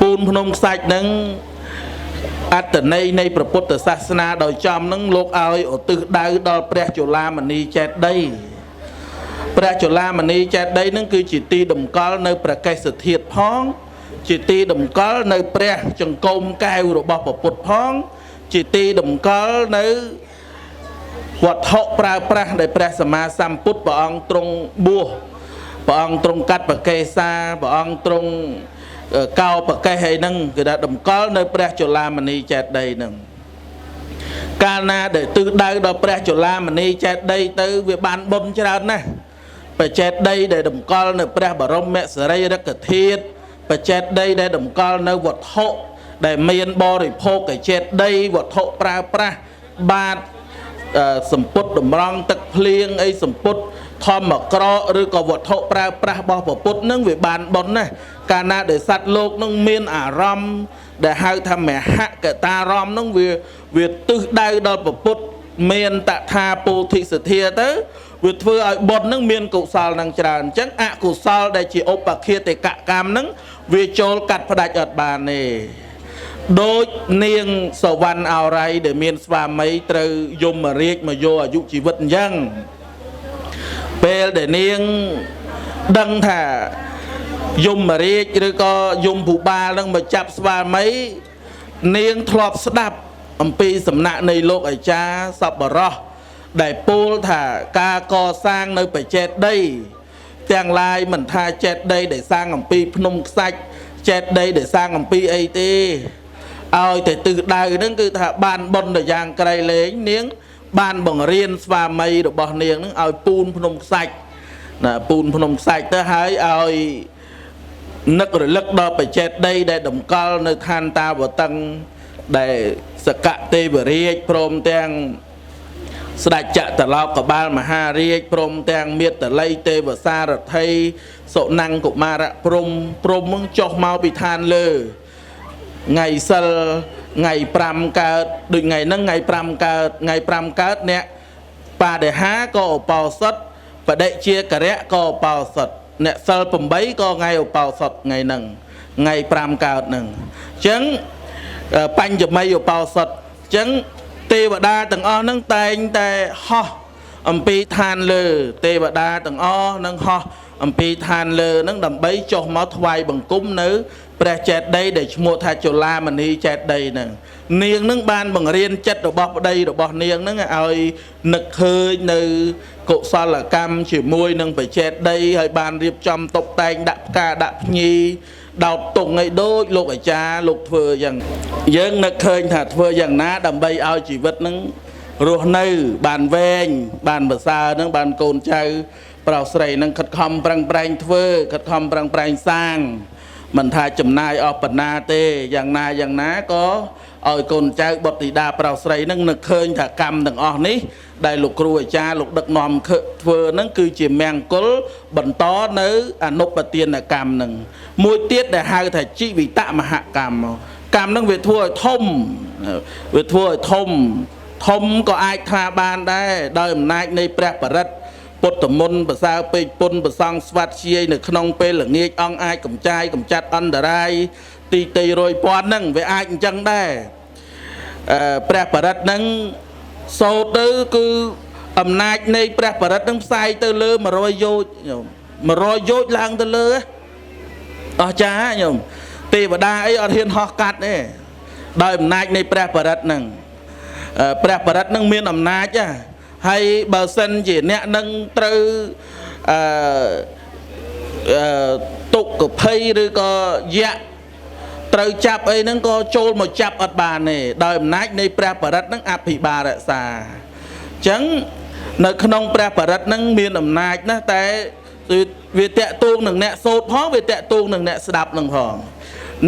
ពូនភ្នំខ្សាច់ហ្នឹងអត្តន័យនៃព្រះពុទ្ធសាសនាដោយចំហ្នឹងលោកឲ្យឧទ្ទិសដៅដល់ព្រះជលាមនីចេតិយព្រះជលាមនីចេតិយហ្នឹងគឺជាទីតម្កល់នៅព្រះកេសធាតុផងជាទីតម្កល់នៅព្រះចង្គមកែវរបស់ព្រះពុទ្ធផងជាទីតម្កល់នៅវត្ថុប្រើប្រាស់ដែលព្រះសម្មាសម្ពុទ្ធព្រះអង្គទ្រង់បួសព្រះអង្គទ្រង់កាត់ប្រកេសាព្រះអង្គទ្រង់កោប្រកេសអីហ្នឹងគឺថាតម្កល់នៅព្រះជលាមនីចេតិយហ្នឹងកាលណាដែលទិសដៅដល់ព្រះជលាមនីចេតិយទៅវាបានបុណ្យច្រើនណាស់បច្ចេតិយដែលតម្កល់នៅព្រះបរមសារីរិកធាតុបច្ចេតិយដែលតម្កល់នៅវត្ថុដែលមានបរិភោគចេតិយវត្ថុប្រើប្រាស់បាតសម្ពុតតម្រង់ទឹកភ្លៀងអីសម្ពុតធម្មក្រកឬក៏វត្ថុប្រើប្រាស់របស់ព្រះពុទ្ធនឹងវាបានបុណ្យណាស់កាលណាដែលសត្វលោកនឹងមានអារម្មណ៍ដែលហៅថាមហកតារម្មណ៍នឹងវាទិសដៅដល់ព្រះពុទ្ធមានតថាពោធិសទ្ធាទៅវាធ្វើឲ្យបុណ្យនឹងមានកុសលនឹងច្រើនអញ្ចឹងអកុសលដែលជាឧបឃាតិកកម្មនឹងវាចូលកាត់ផ្ដាច់អត់បានទេដូចនាងសវណ្ណអរ័យដែលមានស្វាមីត្រូវយមរាជមកយកអាយុជីវិតអញ្ចឹងពេលដែលនាងដឹងថាយមរាជឬក៏យមភូបាលនឹងមកចាប់ស្វាមីនាងធ្លាប់ស្ដាប់អំពីសំណាក់នៃលោកអាចារ្យសប្បុរសដែលពោលថាការកសាងនៅបច្ចេតិយទាំងឡាយមិនថាចេតិយដែលសាងអំពីភ្នំខ្សាច់ចេតិយដែលសាងអំពីអីទេឲ្យតែទិសដៅហ្នឹងគឺថាបានបុណ្យទៅយ៉ាងក្រៃលែងនាងបានបង្រៀនស្វាមីរបស់នាងហ្នឹងឲ្យពូនភ្នំខ្សាច់ណាពូនភ្នំខ្សាច់ទៅហើយឲ្យនឹករលឹកដល់បច្ចេតិយដែលតម្កល់នៅឋានតាវតឹងដែលសកទេវរាជព្រមទាំងស្ដេចចតលោកបាលមហារាជព្រមទាំងមេត្តល័យទេវសារថីសុនង្គកុមារព្រំព្រំនឹងចុះមកពីឋានលើថ្ងៃសិលថ្ងៃ5កើតដូចថ្ងៃហ្នឹងថ្ងៃ5កើតថ្ងៃ5កើតអ្នកបដិហាក៏ឧបោសថបដិជាករៈក៏ឧបោសថអ្នកសិល8ក៏ថ្ងៃឧបោសថថ្ងៃហ្នឹងថ្ងៃ5កើតហ្នឹងអញ្ចឹងបញ្ចមីឧបោសថអញ្ចឹងទេវតាទាំងអស់ហ្នឹងតែងតែហោះអំពីឋានលើទេវតាទាំងអស់នឹងហោះអំពីឋានលើហ្នឹងដើម្បីចុះមកថ្វាយបង្គំនៅព្រះចេតិយដែលឈ្មោះថាជលាមនីចេតិយហ្នឹងនាងហ្នឹងបានបង្រៀនចិត្តរបស់ប្តីរបស់នាងហ្នឹងឲ្យនឹកឃើញនៅកុសលកម្មជាមួយនឹងព្រះចេតិយហើយបានរៀបចំតុបតែងដាក់ផ្កាដាក់ភ្ញីដោតតុងឲ្យដូចលោកអាចារ្យលោកធ្វើយ៉ាងយើងនឹកឃើញថាធ្វើយ៉ាងណាដើម្បីឲ្យជីវិតហ្នឹងរស់នៅបានវែងបានប្រសើរហ្នឹងបានកូនចៅប្រុសស្រីហ្នឹងខិតខំប្រឹងប្រែងធ្វើខិតខំប្រឹងប្រែងសាងមិនថាចំណាយអស់បណ្ណាទេយ៉ាងណាយ៉ាងណាក៏ឲ្យកូនចៅបុត្រធីតាប្រុសស្រីហ្នឹងនឹកឃើញថាកម្មទាំងអស់នេះដែលលោកគ្រូអាចារ្យលោកដឹកនាំធ្វើហ្នឹងគឺជាមង្គលបន្តនៅអនុបទានកម្មហ្នឹងមួយទៀតដែលហៅថាជីវិតមហកម្មកម្មហ្នឹងវាធ្វើឲ្យធំវាធ្វើឲ្យធំធំក៏អាចថាបានដែរដោយអំណាចនៃព្រះបរិត្តពុទ្ធមន្តប្រសើរពេកពុនប្រសង់ស្វាត់ជាយនៅក្នុងពេលល្ងាចអង្គអាចកំចាយកំចាត់អន្តរាយទីទីរយពាន់ហ្នឹងវាអាចអញ្ចឹងដែរព្រះបរិត្តហ្នឹងសូត្រទៅគឺអំណាចនៃព្រះបរិត្តហ្នឹងផ្សាយទៅលើ100យោជញោម100យោជឡើងទៅលើអស្ចារ្យញោមទេវតាអីអត់ហ៊ានហោះកាត់ទេដោយអំណាចនៃព្រះបរិត្តហ្នឹងព្រះបរិត្តហ្នឹងមានអំណាចហើយបើសិនជាអ្នកនឹងត្រូវអឺទុក្ខភ័យឬក៏យៈត្រូវចាប់អីហ្នឹងក៏ចូលមកចាប់អត់បានទេដោយអំណាចនៃព្រះបរិត្តហ្នឹងអភិបាលរក្សាអញ្ចឹងនៅក្នុងព្រះបរិត្តហ្នឹងមានអំណាចណាស់តែវាតាក់ទងនឹងអ្នកសូត្រផងវាតាក់ទងនឹងអ្នកស្ដាប់នឹងផង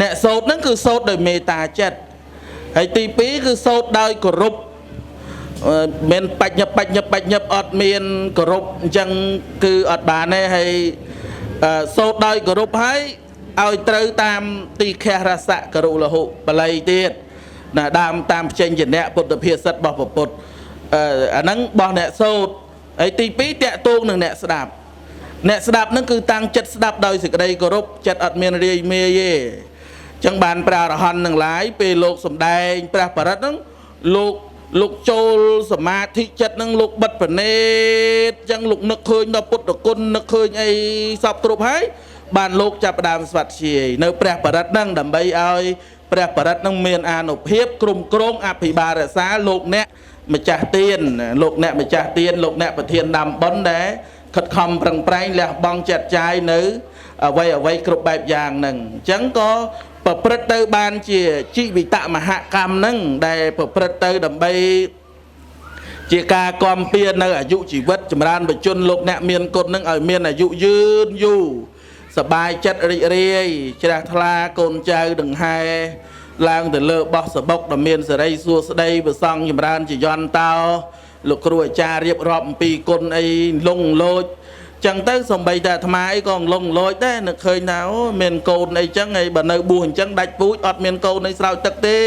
អ្នកសូត្រហ្នឹងគឺសូត្រដោយមេត្តាចិត្តហើយទី2គឺសូត្រដោយគោរពមានបញ្ញាបញ្ញាបញ្ញាអត់មានគោរពអញ្ចឹងគឺអត់បានទេហើយសូត្រដោយគោរពហើយឲ្យត្រូវតាមទីខរសៈករុលហុបល័យទៀតណាដើមតាមផ្ចេញជាអ្នកពុទ្ធភាសិតរបស់ពុទ្ធអាហ្នឹងរបស់អ្នកសូត្រហើយទី2តាក់ទងនឹងអ្នកស្ដាប់អ្នកស្ដាប់ហ្នឹងគឺតាំងចិត្តស្ដាប់ដោយសេចក្តីគោរពចិត្តអត់មានរាយមាយទេ ចឹងបានព្រះអរហន្តនឹងឡាយពេលលោកសំដែងព្រះបរិត្តហ្នឹងលោកចូលសមាធិចិត្តហ្នឹងលោកបិទប្រណេតចឹងលោកនឹកឃើញដល់ពុទ្ធគុណនឹកឃើញអីសពគ្រប់ហើយបានលោកចាប់ផ្ដើមស្វាត់ជាយនៅព្រះបរិត្តហ្នឹងដើម្បីឲ្យព្រះបរិត្តហ្នឹងមានអានុភាពគ្រប់គ្រងអភិបាលរក្សាលោកអ្នកម្ចាស់ទានលោកអ្នកម្ចាស់ទានលោកអ្នកប្រធានដាំបុណ្យដែលខិតខំប្រឹងប្រែងលះបង់ចាត់ចាយនៅអ្វីអ្វីគ្រប់បែបយ៉ាងហ្នឹងអញ្ចឹងក៏ប្រព្រឹត្តទៅបានជាជីវិតមហកម្មហ្នឹងដែលប្រព្រឹត្តទៅដើម្បីជាការគាំពៀនៅអាយុជីវិតចម្រើនបជនលោកអ្នកមានគុណហ្នឹងឲ្យមានអាយុយឺនយូរសบายចិត្តរីករាយជ្រះថ្លាកូនចៅដង្ហែឡើងទៅលើបោះសបុកដ៏មានសេរីសួស្តីប្រសង់ចម្រើនជាយន្តោលោកគ្រូអាចារ្យរៀបរាប់អំពីគុណអីលងលោចចឹងទៅសំបីតែអាត្មាអីក៏លងលោចដែរនឹកឃើញថាអូមានកូនអីចឹងហើយបើនៅបួសអញ្ចឹងដាច់ពូជអត់មានកូនអីស្រោចទឹកទេ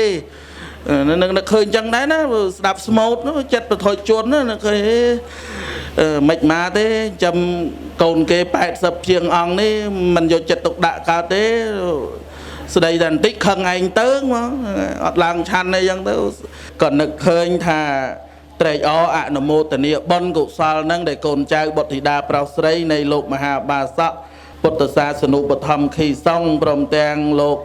នឹងនឹកឃើញចឹងដែរណាស្ដាប់ស្មូតចិត្តបថុជនណានឹកឃើញមិនមកទេចាំកូនគេ80ជាងអង្គនេះមិនយកចិត្តទុកដាក់កើតទេស្ដីតែបន្តិចខឹងឯងទៅមកអត់ឡើងឆាន់អីចឹងទៅក៏នឹកឃើញថាត្រេកអរអនុមោទនាបុណ្យកុសលនឹងដែលកូនចៅបុត្រធីតាប្រុសស្រីនៃលោកមហាបាសកពុទ្ធសាសនូបត្ថម្ភខីសង្ឃព្រមទាំងលោក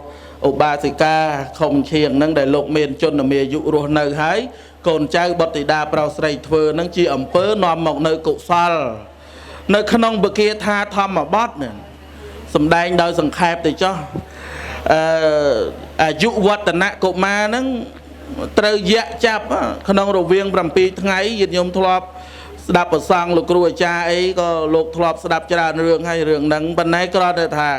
ឧបាសិកាខុំឈៀងនឹងដែលលោកមានជនមាយុរស់នៅហើយកូនចៅបុត្រធីតាប្រុសស្រីធ្វើនឹងជាអំពើនាំមកនៅកុសលនៅក្នុងពគាថាធម្មបទនេះសំដែងដោយសង្ខេបទៅចុះអាយុវឌ្ឍនកុមារហ្នឹងត្រូវយៈចាប់ក្នុងរវាង7ថ្ងៃញាតិញោមធ្លាប់ស្ដាប់ប្រសង់លោកគ្រូអាចារ្យអីក៏លោកធ្លាប់ស្ដាប់ច្រើនរឿងហើយរឿងហ្នឹងប៉ុន្តែគ្រាន់តែថា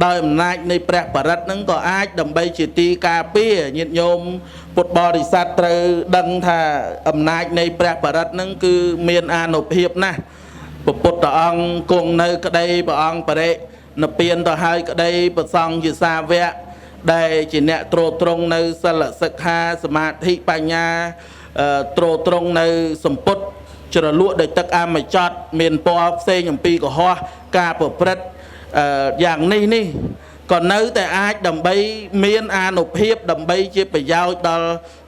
ដោយអំណាចនៃព្រះបរិត្តហ្នឹងក៏អាចដើម្បីជាទីការពារញាតិញោមពុទ្ធបរិស័ទត្រូវដឹងថាអំណាចនៃព្រះបរិត្តហ្នឹងគឺមានអានុភាពណាស់ព្រះពុទ្ធអង្គគង់នៅក្តីព្រះអង្គបរិនិព្វានទៅហើយក្តីប្រសង់ជាសាវកដែលជាអ្នកទ្រទ្រង់នៅសិលសិក្ខាសមាធិបញ្ញាទ្រទ្រង់នៅសម្ពុតជ្រលក់ដោយទឹកអមចតមានពណ៌ផ្សេងអំពីកុហកការប្រព្រឹត្តយ៉ាងនេះនេះក៏នៅតែអាចដើម្បីមានអានុភាពដើម្បីជាប្រយោជន៍ដល់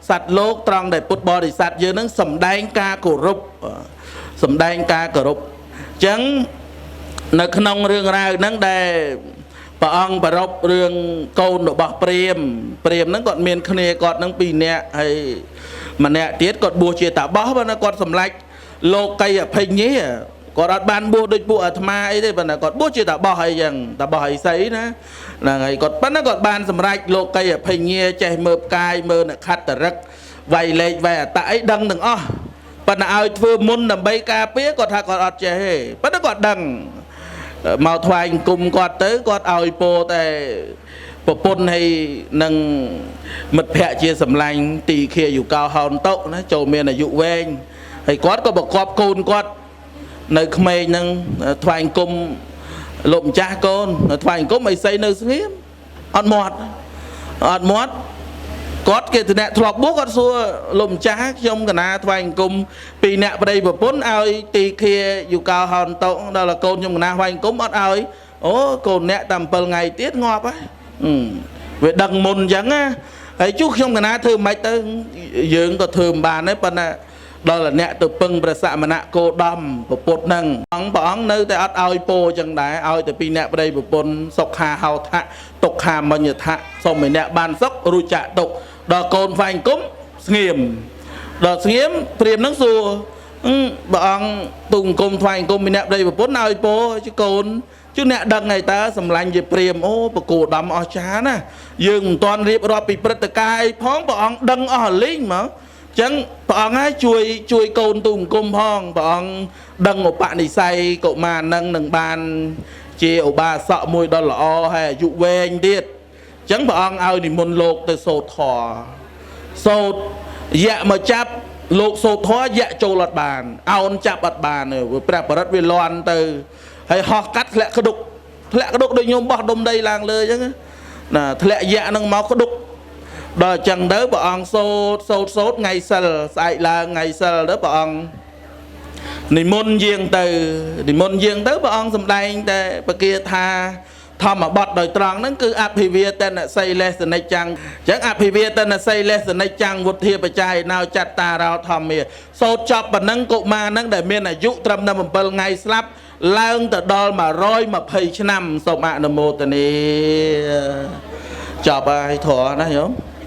សត្វលោកត្រង់ដែលពុទ្ធបរិស័ទយើងនឹងសម្ដែងការគោរពសម្ដែងការគោរពអញ្ចឹងនៅក្នុងរឿងរ៉ាវហ្នឹងដែលព្រះអង្គប្រពរឿងកូនរបស់ព្រាមហ្នឹងគាត់មានគ្នាគាត់ហ្នឹងពីរនាក់ហើយម្នាក់ទៀតគាត់បួសជាតាបោះប៉ុន្តែគាត់សម្លាច់លោកីអភិញ្ញាគាត់អត់បានបួសដូចពួកអាត្មាអីទេប៉ុន្តែគាត់បួសជាតាបោះអីចឹងតាបោះអីសីណាហ្នឹងហើយគាត់ប៉ុន្តែគាត់បានសម្រេចលោកីអភិញ្ញាចេះមើលផ្កាយមើលនក្ខត្តរឹកវាយលេខវាយអតៈអីដឹងទាំងអស់ប៉ុន្តែឲ្យធ្វើមុនដើម្បីការពារគាត់ថាគាត់អត់ចេះទេប៉ុន្តែគាត់ដឹងមកថ្វាយអង្គមគាត់ទៅគាត់ឲ្យពោតែប្រពន្ធហើយនឹងមិត្តភ័ក្តិជាសម្លាញ់ទីខាយុកោហោនតុណាចូលមានអាយុវែងហើយគាត់ក៏បង្កប់កូនគាត់នៅក្មេងនឹងថ្វាយអង្គមលោកម្ចាស់កូនថ្វាយអង្គមអីសីនៅស្ងៀមអត់មាត់អត់មាត់គាត់គេតំណាក់ធ្លាប់បួសគាត់សួរលោកម្ចាស់ខ្ញុំកណាថ្វាយអង្គមពីអ្នកប្តីប្រពន្ធឲ្យទីខាយុកោហោនតុដល់កូនខ្ញុំកណាថ្វាយអង្គមអត់ឲ្យអូកូនអ្នកតាម7ថ្ងៃទៀតងាប់ហើយវាដឹងមុនអញ្ចឹងណាហើយជួខ្ញុំកណាធ្វើមិនទៅយើងក៏ធ្វើមិនបានដែរប៉ុន្តែដល់អ្នកទៅពឹងព្រះសមណគោដមពពុទ្ធនឹងអង្គព្រះអង្គនៅតែអត់ឲ្យពោអញ្ចឹងដែរឲ្យតែពីអ្នកប្តីប្រពន្ធសុខាហោថៈទុក្ខាមញ្ញថៈសូមឲ្យអ្នកបានសុខរួចចាក់ទុក្ខដល់កូនហ្វែងគុំស្ងៀមដល់ស្ងៀមព្រាមនឹងសួរព្រះអង្គទូង្គមថ្វាយអង្គមពីអ្នកប្តីប្រពន្ធឲ្យពោជាកូនជឿអ្នកដឹងហើយតើសម្លាញ់ជាព្រាមអូប្រគោដំអស្ចារ្យណាយើងមិនទាន់រៀបរាប់ពីព្រឹត្តិការណ៍អីផងព្រះអង្គដឹងអស់លីងមកចឹងព្រះអង្គហើយជួយកូនទូង្គមផងព្រះអង្គដឹងឧបនិស្ស័យកុមារនឹងនឹងបានជាឧបាសកមួយដ៏ល្អហើយអាយុវែងទៀតចឹងព្រះអង្គឲ្យនិមន្តលោកទៅសូត្រធម៌សូត្រយៈមកចាប់លោកសូត្រធម៌យៈចូលអត់បានអោនចាប់អត់បានព្រះបរិត្តវាលន់ទៅហើយហោះកាត់ធ្លាក់ក្ដុកធ្លាក់ក្ដុកដូចញោមបោះដុំដីឡើងលើចឹងណាធ្លាក់យៈនឹងមកក្ដុកដល់អញ្ចឹងទៅព្រះអង្គសូត្រសូត្រសូត្រថ្ងៃសិលស្អែកឡើងថ្ងៃសិលទៅព្រះអង្គនិមន្តយាងទៅនិមន្តយាងទៅព្រះអង្គសម្ដែងតែពគាថា ធម្មបទដោយត្រង់ហ្នឹងគឺអភិវាទនសីលេសនិច្ចំអញ្ចឹងអភិវាទនសីលេសនិច្ចំវុធាបច្ច័យណោចត្តារោធម្មាសូត្រចប់ប៉ុណ្ណឹងកុមារហ្នឹងដែលមានអាយុត្រឹមតែ7ថ្ងៃស្លាប់ឡើងទៅដល់120ឆ្នាំសូមអនុមោទនាចប់ហើយធរណាញោម។